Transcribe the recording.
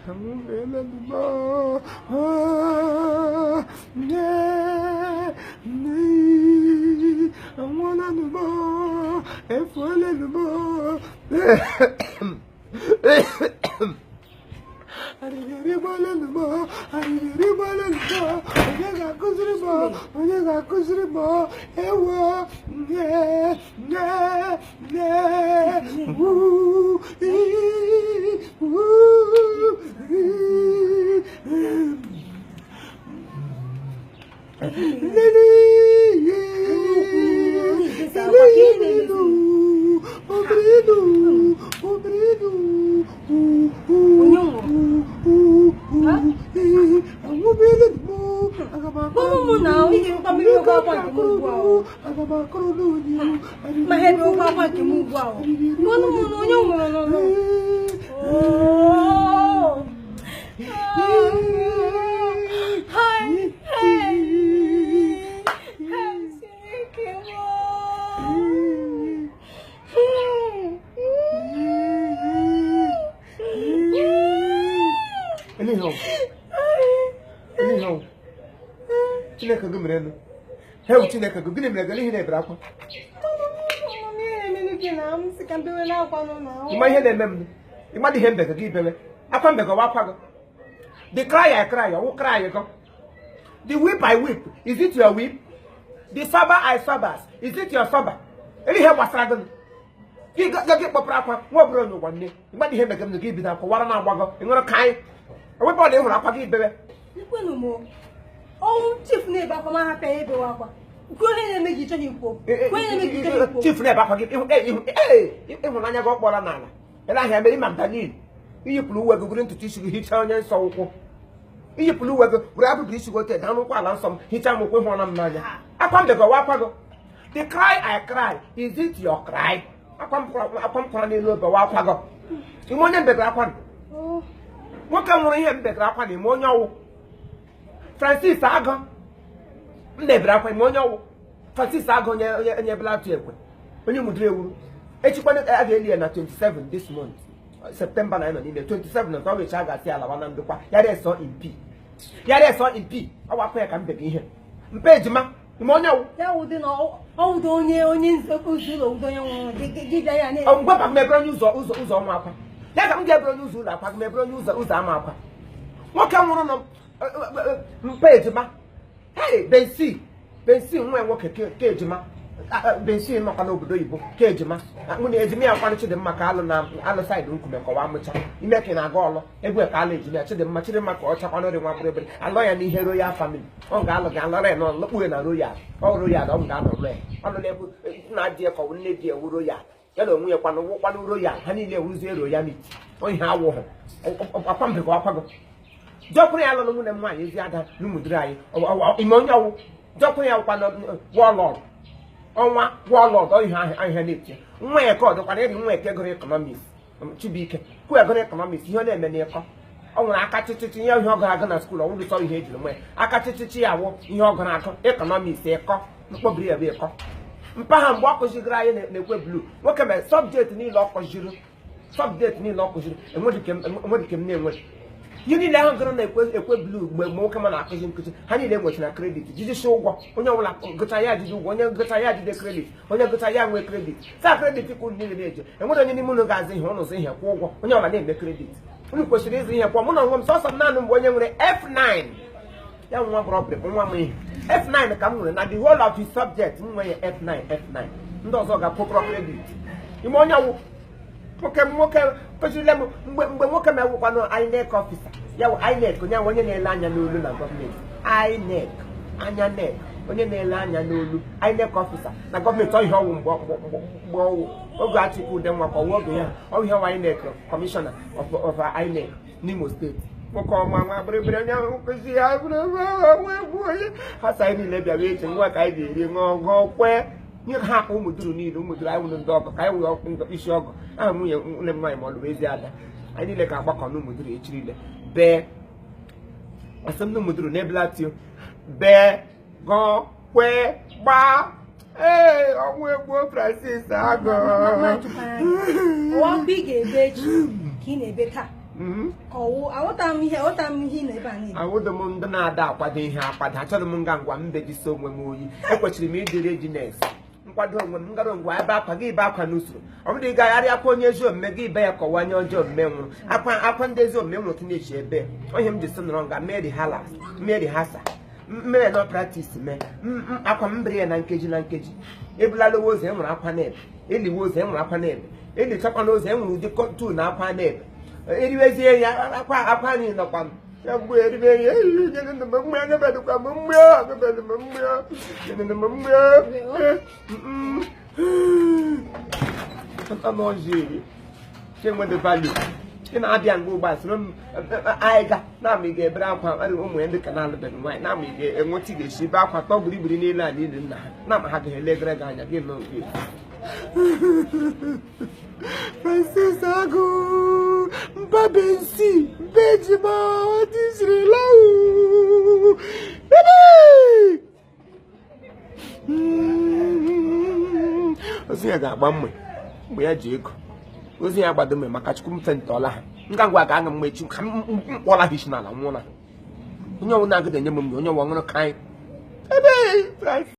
Anwụbeela m. Anwụọla m, efuola m. Arịrịrịgbala m, arịrịrịgbala m. Onye ga-akụziri m? Onye ga-akụziri m? Ewo, nne, nne, nne, uu, ii, uu, ii. Lele, Ma ha ebe ụgwọ akwa nke m ugbu a. Gwanụ m na onye nwụrụ n'ụlọ. Chineke gị mere elu. Hewu, Chineke gị, gịnị mere gị n'ihi na-ebere akwa? Ịma ihe na-eme m? Ịmadụ ihe mbege gị bewe? Akwa mbege ọwa akwa gị? The cry I cry, ọwụ cry gị? The weep I weep, is it your weep? The sob I sob, is it your sob? Ele ihe gbasara gị? Gị gị kpọpụrụ akwa nwa ọbụla onye ụwa nne. Ịmadụ ihe mege m gị bido akwa wara na-agbagọ ị ṅụrụ ka anyị ewepụ ọ na ị hụrụ akwa gị bewe. Ikwenụ m, ọnwụ chief na-ebe akwa ma hapụ ya ebewe akwa. Kwuo onye na-eme gị ịchọghị ikwu. Kwuo onye na-eme gị ịchọghị ikwu. Chief na-ebe akwa gị ịhụnanya gị ọ kpọrọ n'ala. Ele ahịa mere Magdalene iyipụrụ uwe gị buru ntutu isi gị hichaa onye nsọ ụkwụ. Iyipụrụ uwe gị were abụbụ isi gị ote daa n'ụkwụ ala nsọ m hichaa m ụkwụ ịhụọna m n'anya. Akwa m dịgọwa akwa gị. The cry I cry, is it your cry? Akwa m kwara n'elu obe wa akwa gị. Ime onye mbegara akwa? Nwoke nwụrụ ihe mbegara akwa na ime onye ọwụ. Francis Agụ m na-ebere akwa ime onye ọwụ. Francis Agụ onye onye ebelatu ekwe onye mụdịrị ewuru echikwana a ga-eli ya na 27 this month, September na nọ n'ime 27 na ọ ga-echi a ga-asị alawa na ndokwa ya resọ in p ya resọ in p ọ wakwa ya ka m bega ihe mpe ejima ime onye ọwụ. Ya wụdị na ọwụdị onye onye ụzọ ụlọ ụdị onye nwụrụ gị bịa ya na ngwa ka m mebere onye ụzọ ụzọ ụzọ ọnwa akwa ya ka m ga-ebere onye ụzọ ụlọ akwa gị mebere onye ụzọ ụzọ ama akwa. Nwoke nwụrụ nọ mpe ejima. Hey, Bensi Bensi nwa nwoke ka ejima Bensi nọkwa n'obodo oyibo ka ejima nwunye ejima ya kwanụ Chidimma ka alụ na alụ saịdị nkume kọwa mụcha ime ka ị na-aga ọlụ egwu ka alụ ejima ya Chidimma Chidimma ka ọ chakwanụrị nwa bịrịbịrị alọ ya n'ihe royal family ọ ga-alụ gị alọrọ ya n'ọlụ kpughe na royal ọ royal ọ ga-anọ royal ọ nọ n'egwu nna di ya ka ọ bụ nne di ya wu royal ya na onwe ya kwanụ wụkwanụ royal ha niile ewuzie royal meat ọ ihe awụhụ akwa mbekọ akwa gị jọkwụrụ ya alụlụ nwunye m nwaanyị ezi ada n'ụmụdịrị anyị ime onye ọwụ jọkwụrụ ya wụkwanụ warlord ọnwa warlord ọ ihe ahịa na-eche nwa ya ka ọ dịkwara ịrị nwa eke gụrụ economics Chibuike kwuo gụrụ economics ihe ọ na-eme n'ịkọ ọ nwere aka chịchịchị ihe ihe ọ gụrụ agụ na school ọ wụrụ sọ ihe ejiri nwa ya aka chịchịchị ya wụ ihe ọ gụrụ agụ economics ịkọ mkpọbiri ya bụ ịkọ mpaghara mgbe ọ kụzigoro anyị na-ekwe blu nwoke mere subject niile ọ kụziri subject niile ọ kụziri enweghị ke m na-enweghị ihe niile ahụ gụrụ na-ekwe ekwe blu mgbe nwoke ma na-akụzi nkụzi ha niile nwechara credit jijisi ụgwọ onye ọbụla gụcha ya jide ụgwọ onye gụcha ya jide credit onye gụcha ya nwee credit saa credit ka unu niile na-eje enwere onye n'ime unu ga-azụ ihe ụnụ zụ ihe kwụọ ụgwọ onye ọbụla na-eme credit unu kwesịrị ịzụ ihe kwụọ mụ na onwe m sọsọ m naanị mgbe onye nwere F9 ya nwa bụrụ nwa m ihe F9 ka m nwere na the whole of his subject m nwee ya F9 F9 ndị ọzọ ga-akwụkọrọ credit ime onye ọwụ nwoke nwoke kụzirile m mgbe mgbe nwoke m ewụkwanụ INEC officer ya wụ INEC onye onye na-ele anya n'olu na gọọmenti INEC anya NEC onye na-ele anya n'olu INEC officer na gọọmenti ọ ihe ọwụ mgbe mgbe ọwụ oge Atiku Udenwa ka ọwụ oge ya ọ ihe ọwụ INEC kọmishọna of INEC n'Imo steeti nwoke ọma nwa bịrịbịrị onye ahụ nkụzi ya nwa egwu onye ha sa anyị niile bịara echi nwa ka anyị ga-eri ṅụọ ṅụọ kwee nye ha akpa ụmụduru niile ụmụduru anyị wụrụ ndị ọgọ ka anyị wụrụ isi ọgọ aha nwunye nne m nwaanyị ma ọ lụrụ ezi ada anyị niile ka agbakọ n'ụmụduru echi niile bee asị m n'ụmụduru n'ebelatio bee gọọ kwee gbaa ee ọnwụ egbuo Francis Agụ ụwa ị ga-ebe echi ka ị na-ebe taa. Ọwụ aghọta m ihe, aghọta m ihe ị nọ ebe a niile. Awụdị m ndị na-ada akwado ihe akwado. Achọrọ m nga ngwa mbejisi onwe m oyi. Ekwesịrị m ịdị readiness, nkwado onwe m ngara ngwa ebe akwa gị, ibe akwa n'usoro. Ọ bụrụ ị gagharị akwa onye ezi omume gị, ibe ya kọwa onye ọjọọ omume nwụrụ akwa akwa ndị ezi omume nwụrụ tinyechi ebe onye m ji sị nọrọ nga mee rehearsal, mee rehearsal, mere nọ practice, mee akwa m bere ya na nkeji na nkeji. Ebulalawa ozu, enwere akwa na-ebe. Eliwe ozu, enwere akwa na-ebe. Elichakwa ozu, enwere ụdị kọtun na akwa na-ebe. Eriwezie ya akwa akwa anyị nọkwa m ya mgbe eribe ya nyere m mgbe anyabedịkwa m mgbe anyabedị m mgbe nyere m mgbe anụ ọzọ eri nke nwere value. Ị na-abịa nga ugbu a soro m anyị ga na-ama ị ga-ebere akwa ụmụ ya ndị ka na-alụbeghị nwaanyị na-ama ị ga-enweta ị ga-esi ebe akwa tọ gbirigbiri n'elu ala ili nna ha na-ama ha ga-elegere gị anya gị n'oge. Francis Agụ mba bensi mba ejima ọdịsirila. Ebe ozi ya ga-agba mgbe mgbe ya ji ego ozi ya gbado mgbe maka Chukwu mfe ntọala ha ngwa ngwa ga-aṅụ mgbe echi ka m kpọla ha isi n'ala nwụọ na onye ọnwụ na-agụda enye m mgbe onye ọnwụ ṅụrụ ka anyị ebe.